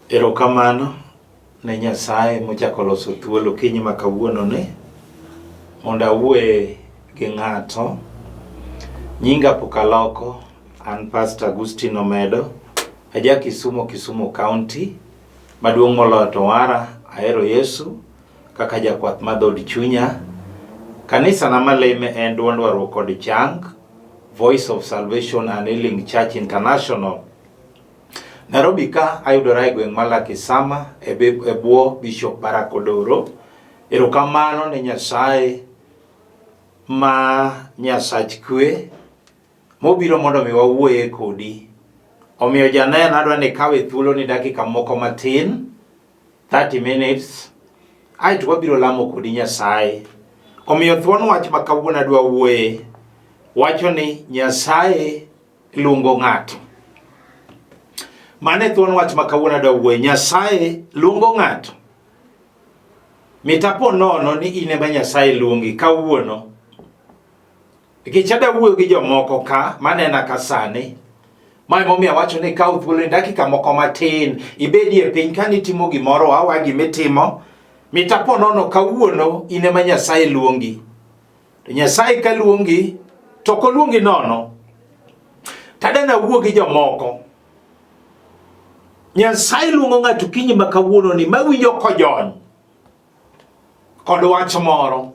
Erokamano ne Nyasaye mochako loso thuolo okinyi ma kawuono ni mondo awuoye gi ng'ato. Nyinga pok aloko, an Pastor Agustino Omedo, aja Kisumo, Kisumu County. Maduong' moloyo to wara, ahero Yesu kaka jakwath ma dhood chunya. Kanisa na maleme en Duond Warruok kod Chang, Voice of Salvation and Healing Church International. Nairobi ka ayudora e gweng' ma Lakisama e e bwo Bishop Barack Odoro. Erokamano ne Nyasaye ma Nyasach kwe mobiro mondo mi wawuoye kodi. Omiyo janeno adwa ni ikawe thuolo ni dakika moko matin 30 minutes aeto wabiro lamo kodi Nyasaye. Omiyo thuon wach ma kawuono adwa wuoye wacho ni Nyasaye luongo ng'ato. Mano e thuon wach ma kawuono adwa wuoye. Nyasaye luongo ng'ato. Mitapo nono ni in ema Nyasaye luongi kawuono. Nikech adwa wuoyo gi jomoko ka manena ka sani. Ma emomiyo awacho ni kaw thuolo ni dakika moko matin ibedie piny ka nitimo gimoro awa gimitimo. Mitapo nono kawuono in ema Nyasaye luongi. To Nyasaye ka luongi to ok oluongi nono. Tadana wuo gi jomoko. Nyasaye luongo ng'ato kinyi ma kawuono ni mawinjo kojony kod wach moro.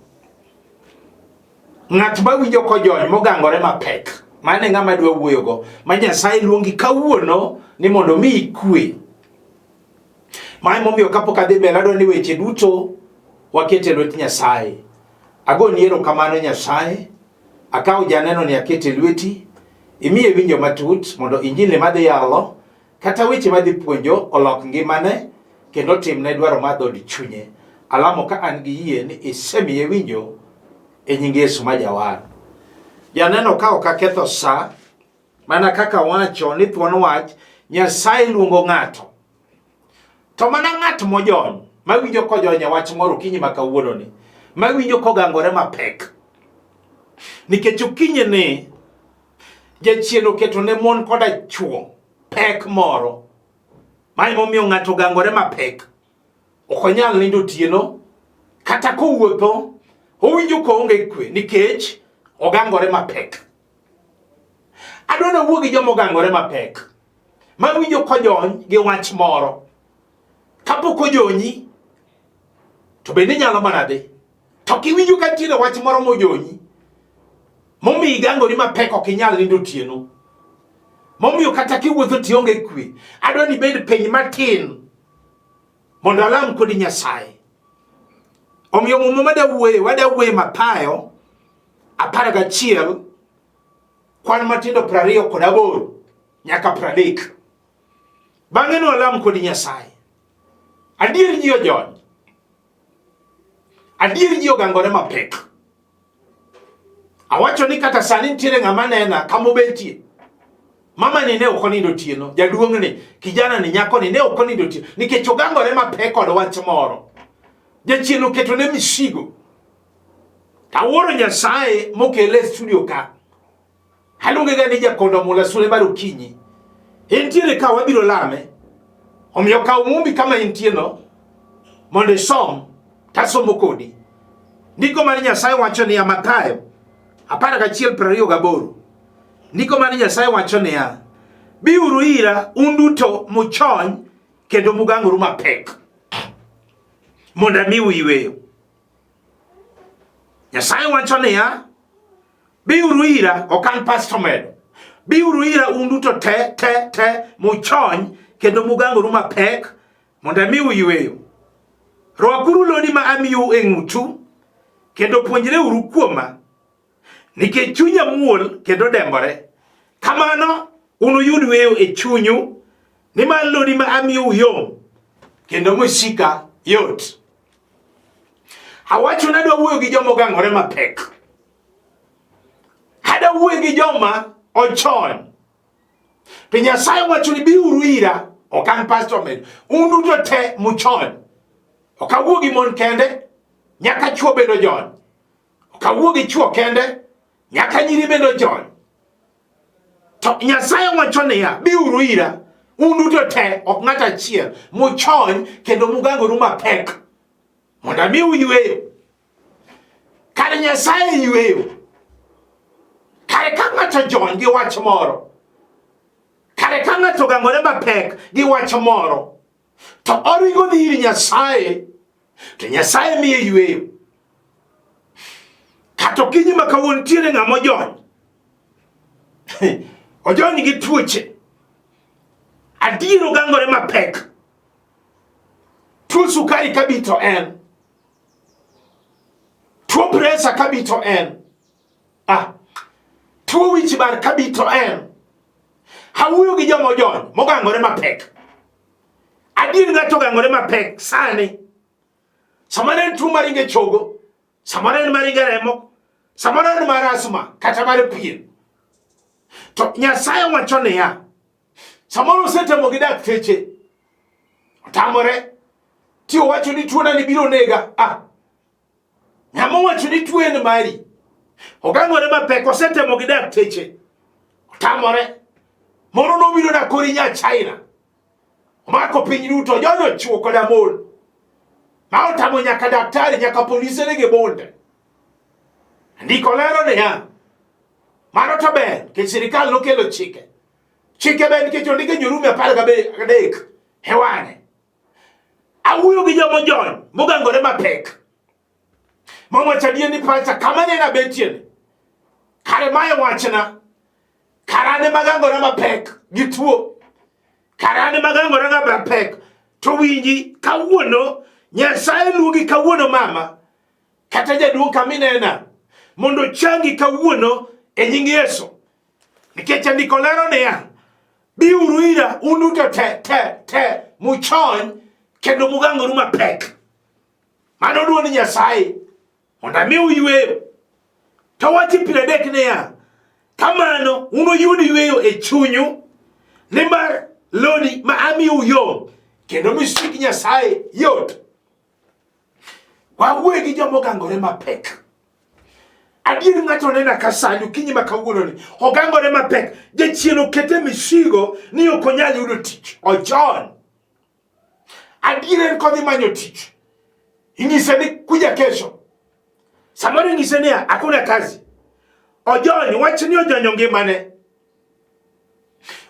Ng'at mawinjo kojony mogangore mapek, mano e ng'ama adwa wuoyogo, ma Nyasaye luongi kawuono ni mondo omiyi kwe. Ma emomiyo kapok adhi mbele adwa ni weche duto waket e lwet Nyasaye. Agoni erokamano Nyasaye, akawo janeno ni akete lweti, imiye winjo matut mondo injili madhi yalo kata weche madhi puonjo olok ngimane kendo timne dwaro mar dhood chunye. Alamo ka an gi yie ni isemiye winjo e nying Yesu ma jawar. Janeno ka ok aketho sa, mana kaka wacho ni thuon wach Nyasaye luongo ng'ato. To mana ng'at mojony, mawinjo kojony e wach moro okinyi ma kawuono ni, mawinjo kogangore mapek. Nikech okinyi ni jachien oketo ne mon koda chwo pek moro. Ma emomiyo ng'ato ogangore mapek. Ok onyal nindo otieno kata kowuotho owinjo koonge kwe nikech ogangore mapek. Adwa nawuo gi joma ogangore mapek mawinjo kojony gi wach moro. Kapok ojonyi to bende inyalo mana dhi. To kiwinjo ka nitiere wach moro mojonyi momiyo igangori mapek ok inyal nindo otieno, momiyo kata kiwuotho tionge kwe, adwa ni ibed piny matin mondo alam kodi Nyasaye. Omiyo muma madawuoye, wadawuoye Mathayo 11 kwan matindo 28 nyaka 30. Bang'e nwalam kod Nyasaye. Adier ji ojony. Adier ji ogangore mapek. Awacho ni kata sani nitiere ng'ama nena kama obetie. Mama ni ne ok onindo otieno, jaduong' ni, kijana ni, nyako ni ne ok onindo otieno nikech ogangore mapek kod wach moro. Jachien oketo ne misigo. Awuoro Nyasaye mokele e studio ka. Aluonge ga ni jakondo mula sule mar okinyi. Entiere ka wabiro lame. Omiyo kaw mumbi kama intie no mondo isom tasomo kodi. Ndiko mar Nyasaye wacho niya Mathayo 11:28. Ndiko mar Nyasaye wacho niya, biuru ira un duto muchony kendo mugangoru mapek mondo amiu yweyo. Nyasaye wacho niya, biuru ira, ok an pastor medo. Biuru ira un duto te te te muchony kendo mugangoru mapek mondo amiu yweyo. Rwakuru lodi ma amiyou e ng'utu kendo puonjreuru kuoma nikech chunya muol kendo dembore. Kamano unuyud yweyo e chunyu nimar lodi ma amiyou yom kendo mosika yot. Awacho ni adwa wuoyo gi joma ogangore mapek. Adwa wuoyo gi joma ochony. To Nyasaye wacho ni biuru ira, ok an pastor med. Un duto te muchony. Ok awuo gi mon kende, nyaka chwo bende ojony. Ok awuo gi chwo kende, nyaka nyiri bende ojony. To Nyasaye wacho niya, biuru ira. Un duto te, ok ng'at achiel, muchony kendo mugangoru mapek mondo amiu yweyo. Kare Nyasaye yweyo. Kare ka ng'ato jony gi wach moro, kare ka ng'ato ogangore mapek gi wach moro, to oringo dhi ir Nyasaye, to Nyasaye miye yweyo. Kata okinyi ma kawuono nitiere ng'ama ojony. Ojony gi tuoche. Adier ogangore mapek. Tuo sukari kabi to en. Tuo presa kabi to en. Ah. Tuo wich bar kabi to en. Awuoyo gi joma ojony mogangore mapek. Adier ng'ato ogangore mapek sani. Samoro en tuo mar ringe chogo, samoro en mar ringe remo, samoro en mar asma kata mar pien. To Nyasaye wacho niya, samoro osetemo gi dakteche, otamore, ti owacho ni tuona ni biro nega. Ah, ng'ama owacho ni tuo en mari, ogangore mapek, osetemo gi dakteche, otamore. Moro nobiro na kori nya China, omako piny duto, jonyo chwo koda mon, ma otamo nyaka daktari, nyaka polise nigi bunde. Ndiko lero niya, mano to ber nikech sirikal nokelo chike. Chike ber nikech ondik e Jorumi 13 hewane. Awuoyo gi joma ojony mogangore mapek. Mawacho adier ni pacha kama nene abetie ni. Kare mae wachna. Kare an ema agangora mapek gi tuo. Kare an ema agangora mapek. To winji kawuono Nyasaye luongi kawuono mama kata jaduong' kama inena mondo ochangi kawuono e nying Yesu. Nikech andiko lero niya, biuru ira un duto te te te muchony kendo mugangoru mapek. Mano duond Nyasaye mondo amiu yweyo. To wacho 30 niya, kamano unuyud yweyo e chunyu, nimar lodi ma amiyou yom kendo misik Nyasaye yot. Wawuoye gi joma ogangore mapek. Adier ng'ato nena ka sani okinyi ma kawuono ni ogangore mapek. Jachien okete misigo ni ok onyal yudo tich. Ojony. Adier en kodhi manyo tich. Inyise ni kuja kesho. Samoro inyise ni hakuna kazi. Ojony, wach ni ojonyo ngimane.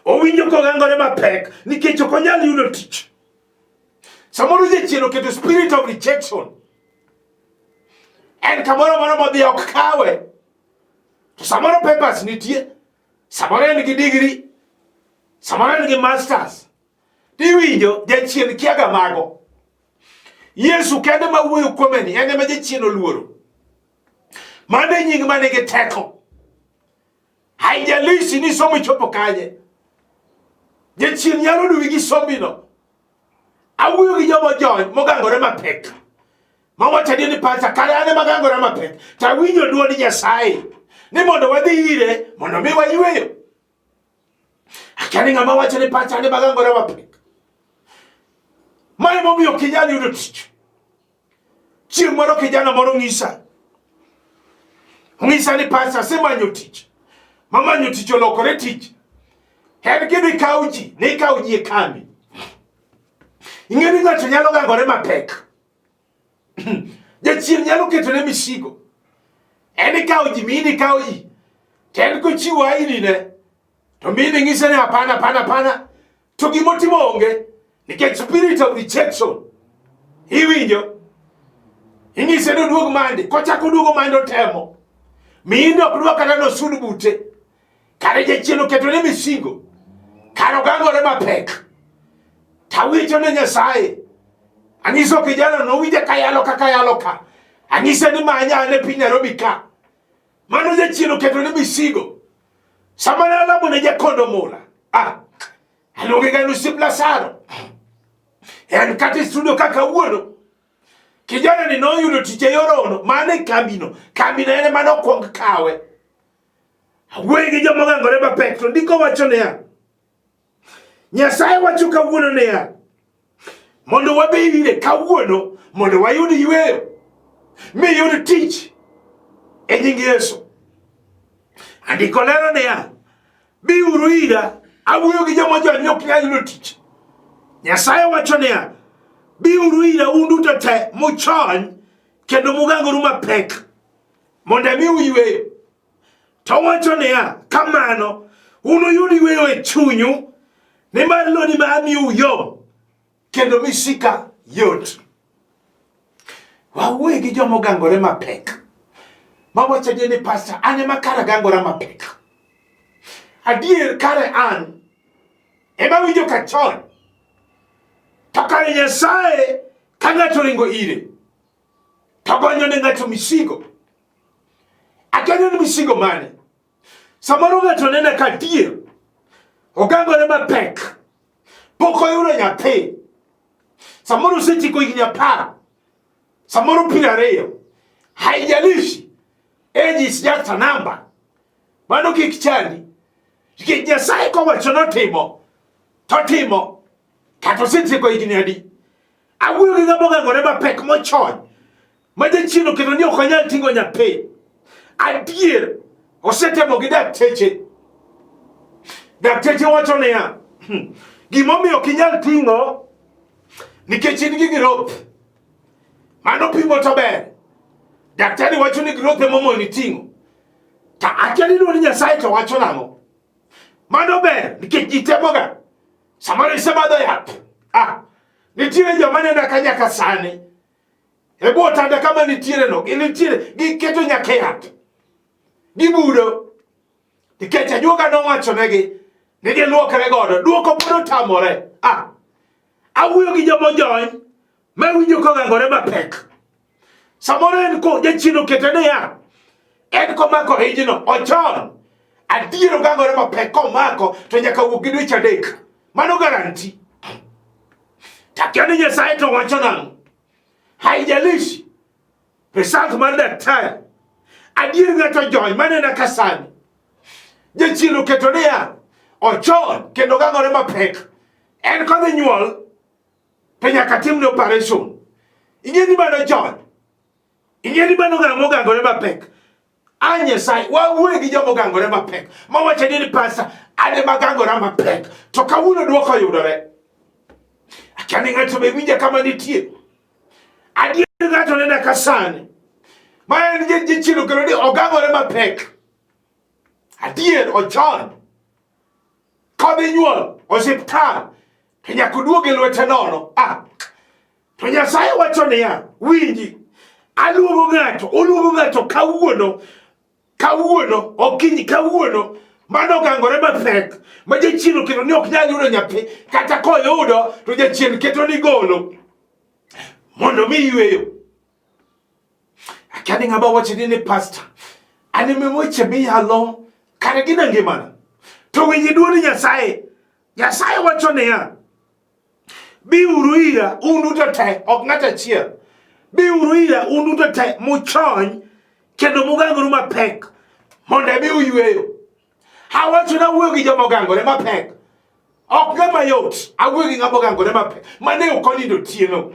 Owinjo kogangore mapek nikech ok onyal yudo tich. Samoro jachien oketo spirit of rejection. En kamoro moro modhi ok kawe. To samoro papers nitie. Samoro en gi degree. Samoro en gi masters. Tiwinjo jachien kiaga mago. Yesu kende ma wuoyo kuome ni en ema jachien oluoro. Mano e nying ma nigi teko. Haijalishi ni somo ichopo kanye. Jachien nyalo duwi gi sombino. Awuoyo gi joma ojony mogangore mapek. Mawacho adier ni pacha kare an ema gangora mapek. To awinjo dwond Nyasaye ni mondo wadhi ire mondo mi wayweyo. Akia ni ng'ama wacho ni pacha an ema gangora mapek. Ma emomiyo ok inyal yudo tich. Chieng' moro kijana moro ng'isa. Ong'isa ni pacha asemanyo tich. Mamanyo tich olokore tich. En gidhi kawo ji, ne ikawo ji e kambi. Ing'e ni ng'ato nyalo gangore mapek. Jachien nyalo ketone misigo. En ikawo ji, mini ikawo ji. To en kochiwo aini ne, to mini ng'ise ni hapana, hapana, hapana. To gimotimo onge, nikech spirit of rejection. Iwinjo? Inyise ni oduog mande, kochako oduogo mande otemo. Mini ok dwa kata nosud bute. Kare jachien oketone misigo. Kare ogangore mapek. Tawicho ne Nyasaye. Anyiso kijana nowinja kayalo kaka yalo ka. Anyise ni manya an e piny Nairobi ka. Mano jachien oketone misigo. Sama ne alamo ne jakondo mula. Ah, aluonge ga Osiep Lazaro. En kata e studio ka kawuono. Kijana ni noyudo tich e yor ono, mano e kambino. Kambino en ema nokwong kawe. Awuoyo gi joma ogangore mapek to ndiko wacho niya, Nyasaye wacho kawuono niya, mondo wabi ire kawuono mondo wayud yweyo, mi yud tich e nying Yesu. Andiko lero niya, biuru ira. Awuoyo gi joma ojony ni ok nyal yudo tich. Nyasaye wacho niya, biuru ira un duto te muchony kendo mugangoru mapek mondo amiu yweyo. To wacho niya, kamano unuyud yweyo e chunyu nimar lodi ma amiyou yom kendo misika yot. Wawuoye gi joma ogangore mapek. Mawacho adier ni pasta, an ema kara gangora mapek. Adier kare an ema winjo ka chon. To kare Nyasaye ka ng'ato oringo ire to gonyo ne ng'ato misigo. Akia ni misigo mane? Samoro ng'ato nena ka adier ogangore mapek pok oyudo nyathi samoro osetieko higni 10 samoro 20 haijalishi age is just a number mano kik chandi nikech Nyasaye kowacho notimo totimo kata osetieko higni adi awuoyo gi ng'ama ogangore mapek mochony ma jachien oketo ni ok onyal ting'o nyathi. Adier, osetemo gi dakteche. Dakteche wacho niya, gimomiyo ok inyal ting'o nikech in gi growth. Mano pimo to ber. Daktari wacho ni growth emomoni ting'o. Ta akia ni ni Nyasaye to wacho nang'o? Mano ber nikech ji temoga. Samoro isemadho yath. Ah, nitiere joma nena ka nyaka sani E bwo otanda kama nitiere no, ginitiere, giketo nyaka e yath. Gibudo. Nikech ajuoga nowachonegi ni giluokre godo. Duoko pod otamore. Ah, awuoyo gi joma ojony ma winjo kogangore mapek. Samoro en ko jachien okete niya, en komako ijno, ochon. Adier ogangore mapek komako to nyaka wuok gi dweche 3. Mano garanti. Takia ni Nyasaye to wacho nang'o? Haijalishi result mar daktari. Adier ng'ato jony manena ka sani. Jachien oketo niya, ochon kendo gangore mapek. En kodhi nyuol to nyaka timne operation. Ing'e ni mano jony. Ing'e ni mano ng'ama ogangore mapek. A Nyasaye, wawuoyo gi joma ogangore mapek. Mawacho ni pasta, an ema agangora mapek. To kawuono dwoko oyudore. Akia ni ng'ato be winja kama nitie. Adier ng'ato nena ka sani. Ma en jachien okelo ni ogangore mapek. Adier ochon. Kodhi nyuol osiptal to nyaka oduog e lwete nono. Ah, To Nyasaye wacho niya, winji, aluongo ng'ato, oluongo ng'ato kawuono, kawuono, okinyi kawuono, mano ogangore mapek, ma jachien oketo ni ok nyal yudo nyathi, kata koyudo to jachien keto ni golo, mondo mi yweyo. Akia ni ng'ama wacho ni pastor, an ema weche miyalo, kare gin e ngimana. To winji duond Nyasaye, Nyasaye wacho niya, Biuru ira un duto te, ok ng'at achiel. Biuru ira un duto te muchony kendo mugangru mapek mondo amiu yweyo. Awacho ni awuoyo gi joma ogangore mapek. Ok ng'ama yot, awuoyo gi ng'ama ogangore mapek. Mane ok onindo otieno.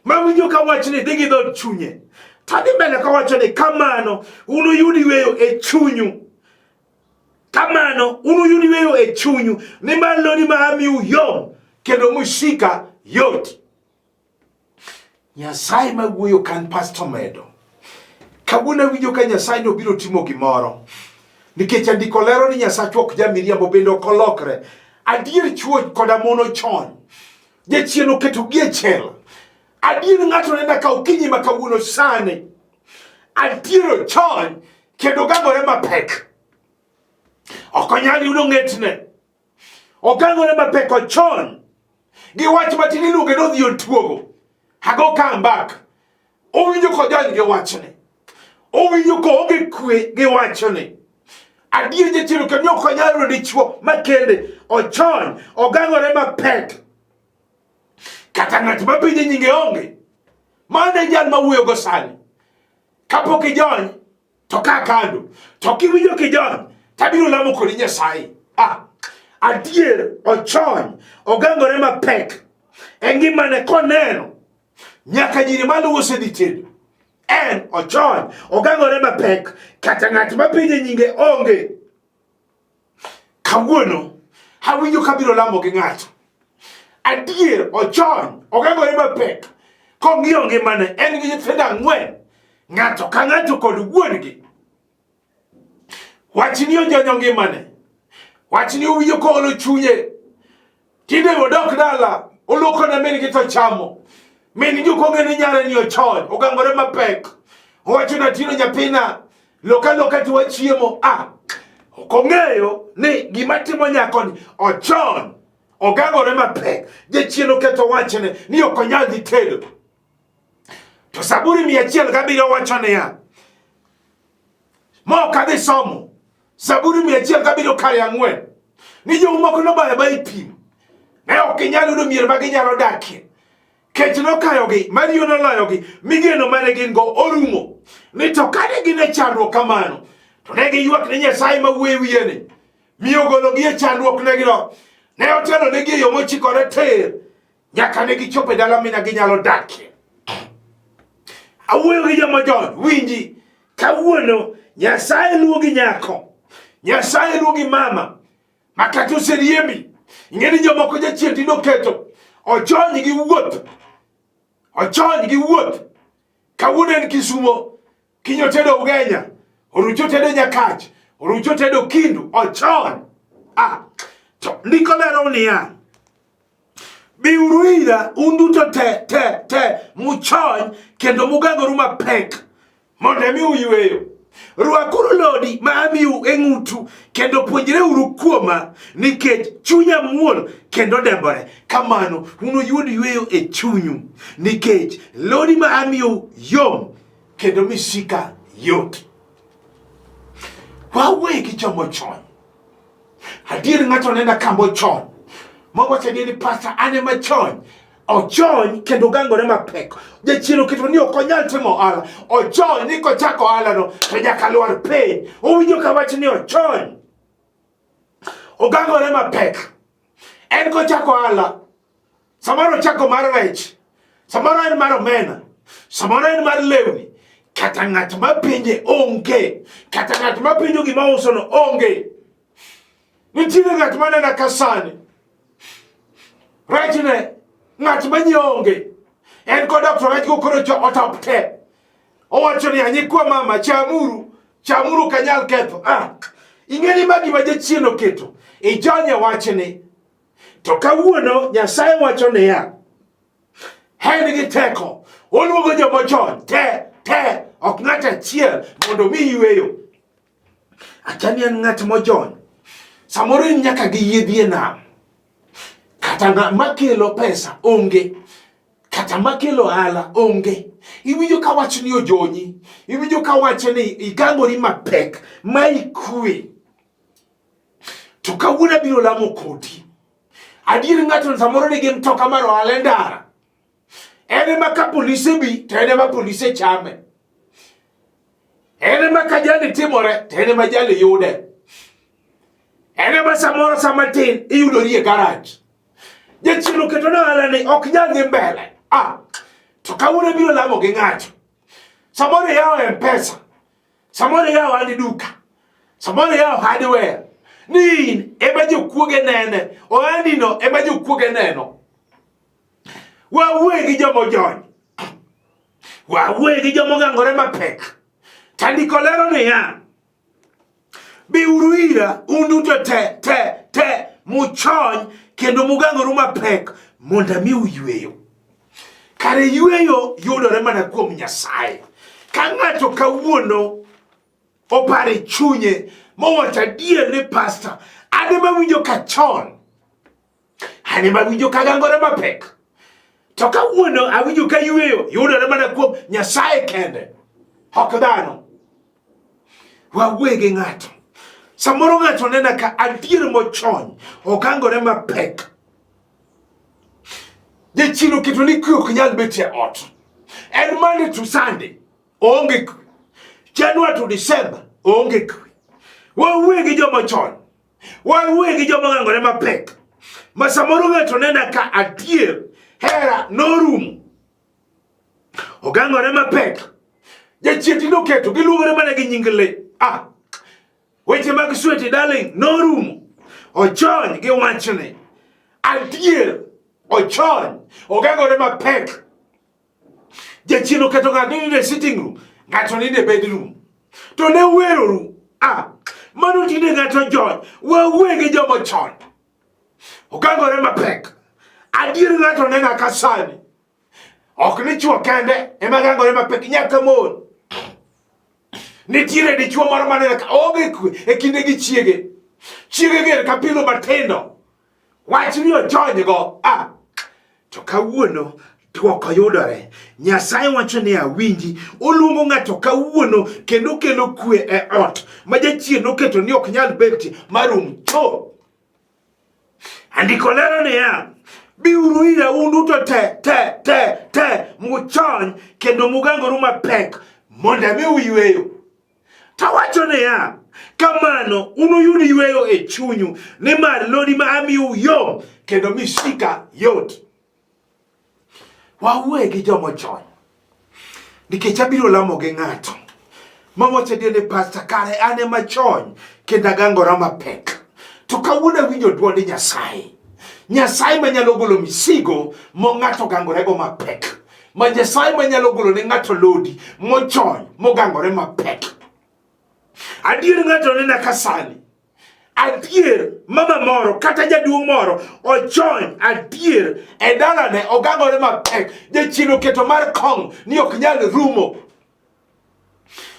Mawinjo ka wach ni dhi gi dhood chunye. To adhi mbele kawacho ni kamano unuyud yweyo e chunyu. Kamano unuyud yweyo e chunyu, nimar lodi ma amiu yom kendo musika yot. Nyasaye ma wuoyo kan pastor medo. Kawuono awinjo ka Nyasaye nobiro timo gimoro. Nikech andiko lero ni Nyasachwa ok jamiriambo bende ok olokre. Adier chuo koda mon ochon. Jachien oketogi e jela. Adier ng'ato nenda ka okinyi ma kawuono sani. Adier ochon kendo gangore mapek. Ok onyal yudo ng'etne. Ogangore mapek ochon. Gi wach matin iluonge ni odhi otuogo. Ago come back. Owinjo kojony gi wachne. Owinjo koonge kwe gi wachne. Adier jachien oketo ni ok onyal yudo dichwo makende. Ochony, ogangore mapek. Kata ng'at ma penje nyinge onge. Mano e jal ma wuoyogo sani. Kapok ijony, to ka kando. To kiwinjo kijony, tabiro lamo kodi Nyasaye. Ah, adier ochony, ogangore mapek. E ngimane koneno, nyaka nyiri maluwo osedhi tedo. En ochony, ogangore mapek, kata ng'at ma penje nyinge onge. Kawuono awinjo kabiro lamo gi ng'ato. Adier ochony, ogangore mapek. Kong'iyo ngimane, en gi nyithindo ang'wen. Ng'ato ka ng'ato kod wuon-gi. Wachni ojonyo ngimane. Wachni owinjo koolo chunye. Tinde odok dala, oloko ne min gi to chamo. Min gi ok ong'e ni nyare ni ochony, ogangore mapek. Owacho ni Atieno nyathina, loka loka to wachiemo. Ah, ok ong'eyo ni gima timo nyakoni ochony, ogangore mapek. Jachien oketho wachne ni ok onyal dhi tedo. To Zaburi 107 wacho niya, ma ok adhi somo Zaburi 107 kare 4 ni jok moko nobayo abaya e thim ne ok ginyal yudo mier ma ginyalo dakie kech nokayogi mariyo noloyogi mi geno mane gin go orumo ni to kane gin e chandruok kamano to ne giywak ne Nyasaye ma wuoyo e wiye ni mi ogologi e chandruok negino ne otelo negi e yo mochikore tir nyaka ne gichopo e dala mina ginyalo dakie. Awuoyo gi joma jony, winji, kawuono Nyasaye luongi nyako, Nyasaye luongi mama, ma kata oseriembi, ing'e ni jomoko jachien tinde oketo ochony gi wuoth, ochony gi wuoth. Kawuono en Kisumo, kiny otedo Ugenya, orucho otedo Nyakach, orucho otedo Kindu, ochony. Ah, to ndiko lero niya, Biuru ira un duto te te te muchony kendo mugangoru mapek mondo amiu yweyo. Rwakuru lodi ma amiu e ng'utu kendo puonjreuru kuoma nikech chunya muol kendo dembore. Kamano unuyud yweyo e chunyu nikech lodi ma amiu yom kendo misika yot. Wawegi jomochony. Adier ng'ato nena kambo chon. Mawacho adier ni pasta an ema chon. Ochony kendo ogangore mapek. Jachien oketo ni ok onyal timo ohala. Ochony ni kochako ohalano to nyaka lwar piny. Owinjo ka wach ni ochony. Ogangore mapek. En kochako ohala, samoro ochako mar rech, samoro en mar omena, samoro en mar lewni, kata ng'at ma penje onge, kata ng'at ma penjo gima ousono onge. Nitiere ng'at ma nena ka sani, rechne ng'at ma nyiewo onge, en kodok to rechgo koro otop te. Owacho ni anyikwa mama chamuru, chamuru kanyal ketho. Ah, ing'e ni ma gima jachien oketo, ijonye wachni. To kawuono Nyasaye wacho niya, en gi teko, oluongo joma chon te te, ok ng'at achiel mondo mi yweyo. Akia ni en ng'at mojony. Samoro in nyaka gi yiedhi e nam. Kata ng'a makelo pesa onge. Kata makelo ohala onge. Iwinjo ka wach ni ojonyi. Iwinjo ka wach ni igangori mapek ma ikwe. To kawuono abiro lamo kodi. Adier ng'ato samoro nigi mtoka mar ohala e ndara. En ema ka polise bi to en ema polise chame. En ema ka jali timore to en ema jali yude. En ema samoro sama tin iyudori e garaj. Jachien oketo ne ohala ni ok nyal dhi mbele. Ah, to kawuono abiro lamo gi ng'ato. Samoro iyawo M-Pesa. Samoro iyawo ohand duka, samoro iyawo hardware, ni in ema jokuoge nene, ohandino ema jokuoge neno. Wawuoye gi joma ojony, wawuoye gi joma ogangore mapek. Tandiko lero niya, biuru ira un duto te te te muchony kendo mugangoru mapek mondo amiu yweyo. Kare yweyo yudore mana kuom Nyasaye. Ka ng'ato kawuono oparo e chunye mowacho adier ni pasta, an ema winjo ka chon, an ema winjo ka gangore mapek, to kawuono awinjo ka yweyo yudore mana kuom Nyasaye kende, ok dhano. Wawuoye gi ng'ato. Samoro ng'ato nena ka adier mochony, ogangore mapek. Jachien oketo ni kwe ok nyal bet e ot. En Monday to Sunday, onge kwe. January to December, onge kwe. Wawuoye gi joma chon. Wawuoye gi joma ogangore mapek. Ma samoro ng'ato nena ka adier hera norumo. Ogangore mapek. Jachien tinde oketo giluongore mana gi nying le. Ah, weche mag sweet darling norumo. Ochony gi wachni. Adier ochony, ogangore mapek. Jachien oketo ng'ato nindo e sitting room, ng'ato nindo e bedroom. To ne uweroru. Ah, mano tinde ng'ato jony. Wawuoye gi joma ochony. Ogangore mapek. Adier ng'ato nena ka sani. Ok ni chwo kende ema gangore mapek nyaka mon. Nitiere dichwo moro maneno ka onge kwe e kinde gi chiege. Chiege ger ka pilo matindo. Wach ni ojonygo. Ah, to kawuono dwoko yudore. Nyasaye wacho ni awinji, oluongo ng'ato kawuono kendo kelo kwe e ot ma jachien noketo ni ok nyal betie marum cho. Andiko lero niya, biuru ira un duto te te te te muchony kendo mugangoru mapek mondo amiu yweyo. Tawacho niya, kamano unuyud yweyo e chunyu, nimar lodi ma amiyou yom kendo misika yot. Wawuoye gi joma ochony nikech abiro lamo gi ng'ato mawacho adier ni pasta kare an ema chony kendo agangora mapek to kawuono awinjo dwond Nyasaye Nyasaye manyalo golo misigo mo ng'ato gangorego mapek ma Nyasaye manyalo golo ne ng'ato lodi mochony mogangore mapek adier ng'ato nena ka sani adier mama moro kata jaduong' moro ochony adier e dalane ogangore mapek jachien oketo mar kong ni ok nyal rumo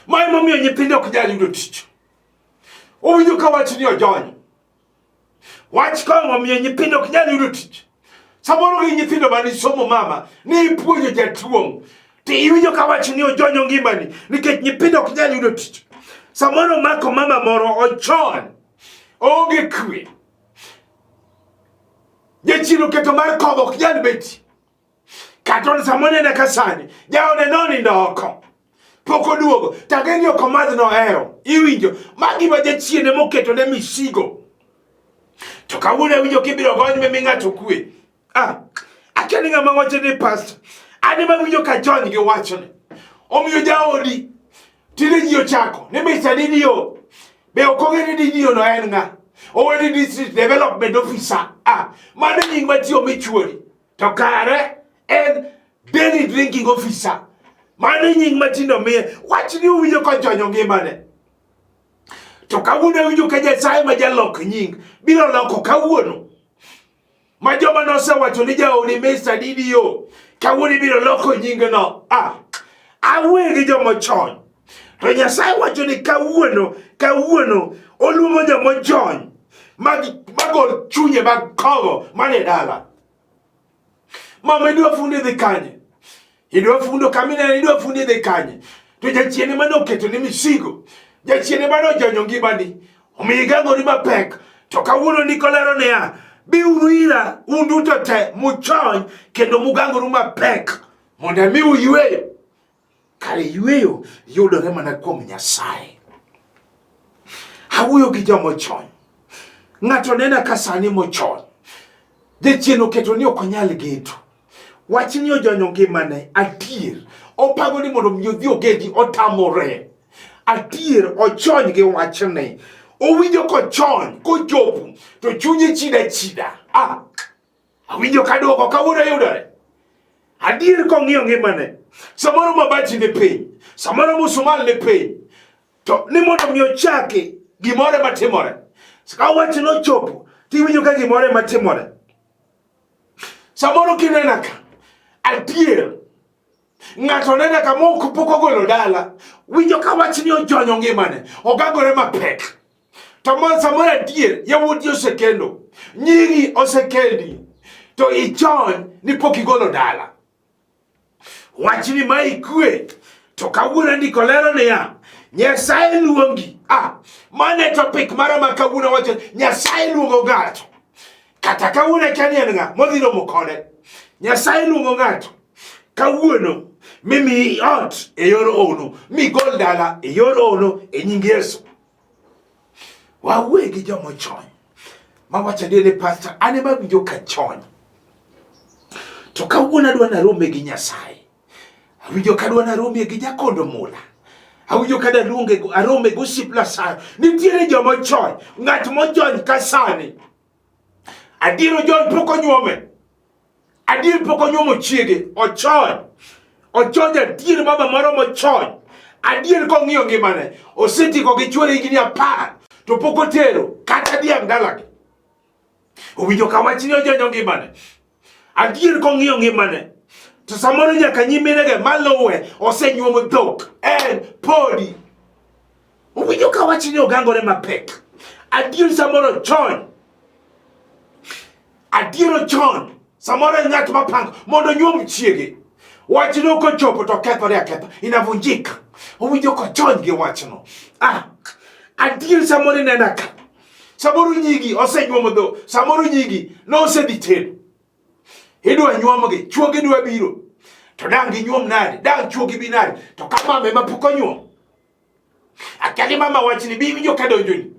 ma emomiyo nyithinde ok nyal yudo tich owinjo ka wach ni ojony wach kong'o omiyo nyithindo ok nyal yudo tich samoro gi nyithindo mane somo mama ni ipuonjo jatuong' to iwinjo ka wach ni ojonyo ngimani nikech nyithindo ok nyal yudo tich samoro mako mama moro ochon onge kwe jachien oketo mar kong'o ok nyal betie kata samoro nene ka sani jaode nonindo oko pok oduogo tageni ok omadh nohero iwinjo ma gima jachiende moketo ne misigo to kawuono awinjo kibiro gony mi ng'ato kwe ah akia ni ng'ama wacho ni pastor an ema winjo ka jony gi wachone omiyo jaodi tinde ji ochako ni Mr. DDO be ok ong'e ni DDO no en ng'a owe ni district development officer ah mano nying matiyo michuori to kare en daily drinking officer mano nying matindo miye wach ni uwinjo kojonyo ngimane to kawuono awinjo ka Nyasaye ma jalok nying biro loko kawuono ma joma nosewacho ni jaodi Mr. DDO kawuono ibiro loko nyingno ah awuoyo gi joma chon to Nyasaye wacho ni kawuono kawuono oluongo joma ojony magol chunye mag kogo mane dala Mama idwa fundi dhi kanye? Idwa fundo kamina idwa fundi dhi kanye? To jachien ema noketo ni misigo. Jachien ema nojonyo ngimani. Omiyo igangori mapek. To kawuono ndiko lero niya, biuru ira un duto te muchony kendo mugangoru mapek mondo amiu yweyo. Kare yweyo yudore mana kuom Nyasaye. Awuoyo gi joma ochony. Ng'ato nena ka sani mochony. Jachien oketo ni ok onyal gedo. Wach ni ojonyo ngimane adier. Opago ni mondo mi odhi ogedi otamore. Adier ochony gi wachne. Owinjo kochony kochopo to chunye chida chida. Ah, Awinjo ka duoko kawuono yudore. Adier kong'iyo ngimane, samoro mabati ni piny, samoro musumal ni piny, to ni mondo mi ochaki gimoro ema timore. Ka wach nochopo, tiwinjo ka gimoro ema timore. Samoro kinena ka, adier ng'ato nena ka mok pok ogolo dala, winjo ka wach ni ojonyo ngimane, ogangore mapek. To mon samoro adier yawuoti osekendo, nyiri osekendi, to ichony ni pok igolo dala. Wachni ma ikwe, to kawuono ndiko lero niya, Nyasaye luongi. Ah, mano e topic mara ma kawuono wacho, Nyasaye luongo ng'ato. Kata kawuono akia ni en ng'a modhi romo kode. Nyasaye luongo ng'ato. Kawuono mimiyi ot e yor ono, migol dala e yor ono e nying Yesu. Wawuoye gi joma ochony ma wacho adier ni pastor an ema awinjo ka chony. To kawuono adwa narome gi Nyasaye. Awinjo ka adwa naromie gi Jakondo Mula. Awinjo ka daluonge arome gi osiep Lazaro. Nitiere joma ochony, ng'at mojony ka sani. Adier ojony pok onyuome. Adier pok onyuomo chiege, ochony. Ochony adier mama moro mochony. Adier kong'iyo ngimane, osetieko gi chuore higni 10 to pok otero kata dhiang' dalagi. Owinjo ka wachni ojonyo ngimane. Adier kong'iyo ngimane, to samoro nyaka nyiminege maluwe osenyuomo dhok, en podi. Owinjo ka wachni ogangore mapek. Adier samoro chony. Adier chon. Samoro en ng'at mapango mondo onyuom chiege. Wachno kochopo to kethore aketha, inavunjika. Owinjo kochony gi wachno. Ah, adier samoro inena ka. Samoro nyigi osenyuomo dho, samoro nyigi nosedhi tedo. Idwa nyuomgi, chuogi dwa biro. To dang' ginyuom nade? Dang' chuogi bi nade? To ka mama ema pok onyuom. Akia ni mama wachni bi winjo ka donjoni.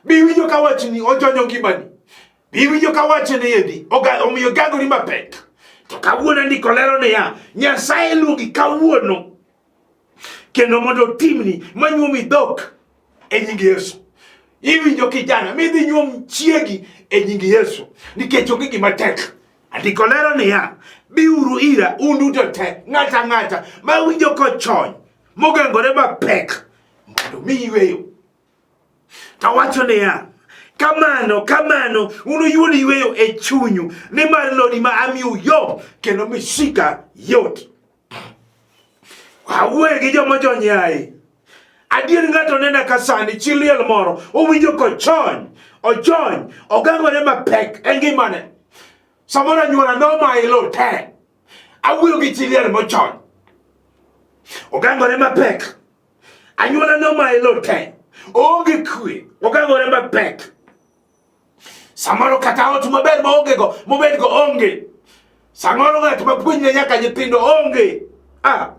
Bi winjo ka wachni ojonyo ngimani. Bi winjo ka wachni endi omiyo gagori mapek. To kawuono andiko lero niya, Nyasaye luongi kawuono kendo mondo otimni manyuomi dhok e nying Yesu. Iwinjo kijana midhi nyuom chiegi e nying Yesu nikech onge gima tek. Andiko lero niya, biuru ira un duto te, ng'ata ang'ata ma winjo kochony mogangore mapek mondo mi yweyo. To wacho niya, kamano kamano unuyud yweyo e chunyu, nimar lodi ma amiyou yom kendo misika yot. Awuoyo gi joma ojony yaye. Adier ng'ato nena ka sani chi liel moro owinjo kochony, ojony, ogangore mapek e ngimane. Samoro anyuola nomaye lo te. Awuoyo gi chi liel mochony. Ogangore mapek. Anyuola nomaye lo te. Oonge kwe, ogangore mapek. Samoro kata ot maber maonge go, mobed go onge. Samoro ng'at ma puonjne nyaka nyithindo onge. Ah.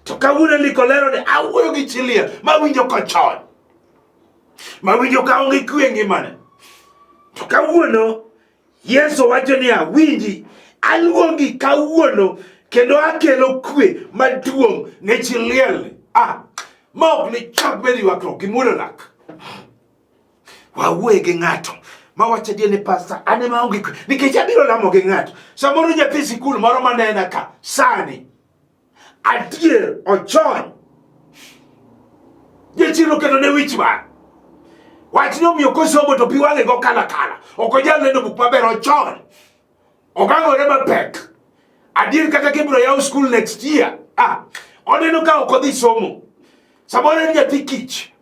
To kawuono ndiko lero ni awuoyo gi chi liel mawinjo kochony. Mawinjo ka onge kwe e ngimane. To kawuono Yesu wacho niya, winji, aluongi kawuono kendo akelo kwe maduong' ne chi lielni. Ah, ma ok ni chak bed ywakruok gi muodo lak. Wawuoye gi ng'ato ma wacho adier ni pasta an ema aonge kwe nikech abiro lamo gi ng'ato. Samoro nyathi sikul moro manena ka sani adier ochony jachien oketo ne wich bar. Wachni omiyo kosomo to pi wang'e go kala kala. Ok onyal neno buk maber ochony. Ogangore mapek. Adier kata kibiro yaw school next year. Ah, oneno ka ok odhi somo. Samoro en nyathi kich.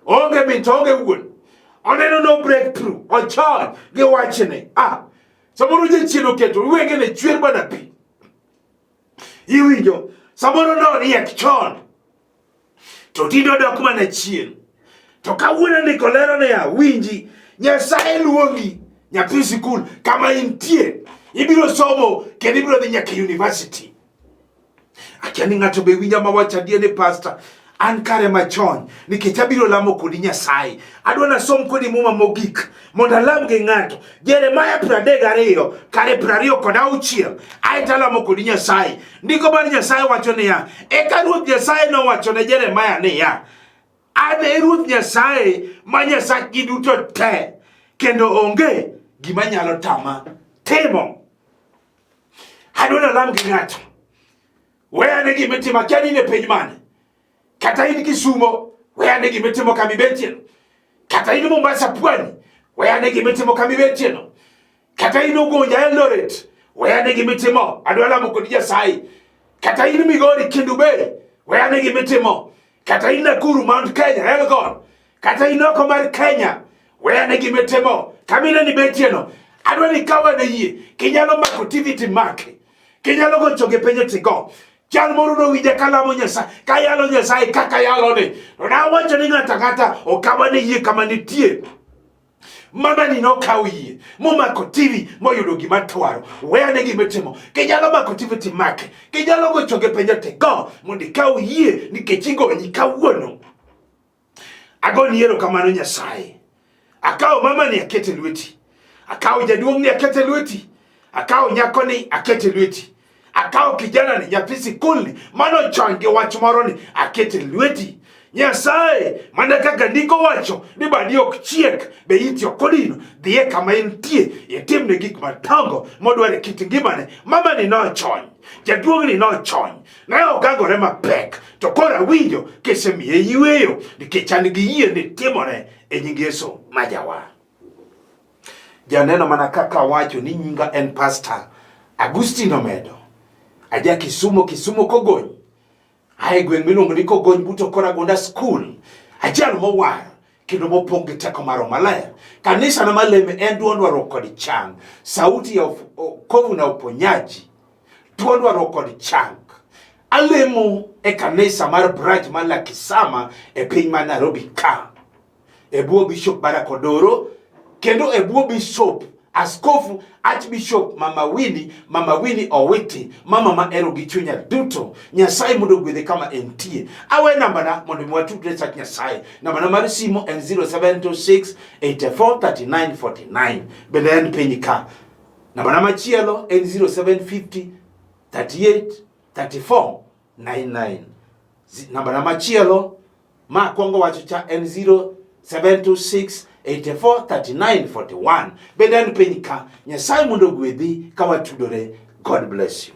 Onge min to onge wuon. Oneno no breakthrough. Ochony gi wachni. Ah, samoro jachien oketo wengene chwer mana pi. Iwinjo, samoro noriek chon to tinde odok mana chien. To kawuono ndiko lero niya, winji, Nyasaye luongi nyathi sikul kama intie, ibiro somo kendo ibiro dhi nyaka university. Akia ni ng'ato be winja mawacho adier ni pastor, an kare machon nikech abiro lamo kodi Nyasaye. Adwa nasom kodi muma mogik mondo alam gi ng'ato. Jeremia 32 kare 26 aeto alamo kodi Nyasaye. Ndiko mar Nyasaye wacho niya, eka Ruoth Nyasaye nowacho ne Jeremia niya, an e Ruoth Nyasaye ma Nyasachgi duto te, kendo onge gima nyalo tama timo. Adwa nalam gi ng'ato. Weya ne gima itimo, akia ni in e piny mane. Kata in Kisumo, weya ne gima itimo kama ibetieno. Kata in Mombasa Pwani, weya ne gima itimo kama ibetieno. Kata in Ugunja Eldoret, weya ne gima itimo, adwa lamo kod Nyasaye. Kata in Migori Kendu Bay, weya ne gima itimo. Kata in Nakuru Mount Kenya Elgon, kata in oko mar Kenya, weya ne gima itimo. Kama ineno ibetieno, adwa ni ikaw ane yie, kinyalo mako TV timake. Kinyalo gocho gi penjo tigo. Jal moro nowinja kalamo Nyasaye, kayalo Nyasaye kaka yalo ni. To nawacho ni ng'ato ang'ata okaw ane yie kama nitie. Mama ni nokawo yie momako TV moyudo gima dwaro. We ane gima itimo. Kinyalo mako TV timake. Kinyalo gocho gi penjo tigo mondo ikaw yie nikech igonyi kawuono. Agoni erokamano Nyasaye. Akawo mamani akete lweti. Akawo jaduong'ni akete lweti. Akawo nyakoni akete lweti. Akawo kijanani nyathi sikulni mano chon gi wach moro ni akete lweti. Nyasaye, mana kaka ndiko wacho ni badi ok chiek, be iti ok odino, dhiye kama entie, itimne gik madongo modwaro e kit ngimane. Mamani nochony, jaduong'ni nochony, ne ogangore mapek, to koro awinjo kisemiye yueyo, nikech an gi yie ni timore e nying Yesu ma Jawar. Janeno mana kaka awacho ni nyinga en Pastor Agustino Omedo. Aja Kisumo, Kisumo Kogony. Ae gweng' miluongo ni Kogony but Okoragonda School. Achiel mowar kendo mopong' gi teko mar Roho Maler. Kanisa na maleme en duond warruok kod chang. Sauti ya wokovu na uponyaji. Duond warruok kod chang. Alemo e kanisa mar branch mar Lakisama e piny ma Nairobi ka. E bwo Bishop Barack Odoro kendo e bwo Bishop Askofu Archbishop Mama Winnie, Mama Winnie Owiti, mama ma ero gi chunya duto. Nyasaye mondo ogwedhe kama entie. Awe nambana mondo mi watudre sach Nyasaye. Nambana mar simo en 0726 84 39 49. Bende en piny ka. Nambana machielo en 0750 38 34 99. Nambana machielo ma akwongo wacho cha en 0726 84 39 41. Bende en piny ka. Nyasaye mondo ogwedhi ka watudore. God bless you.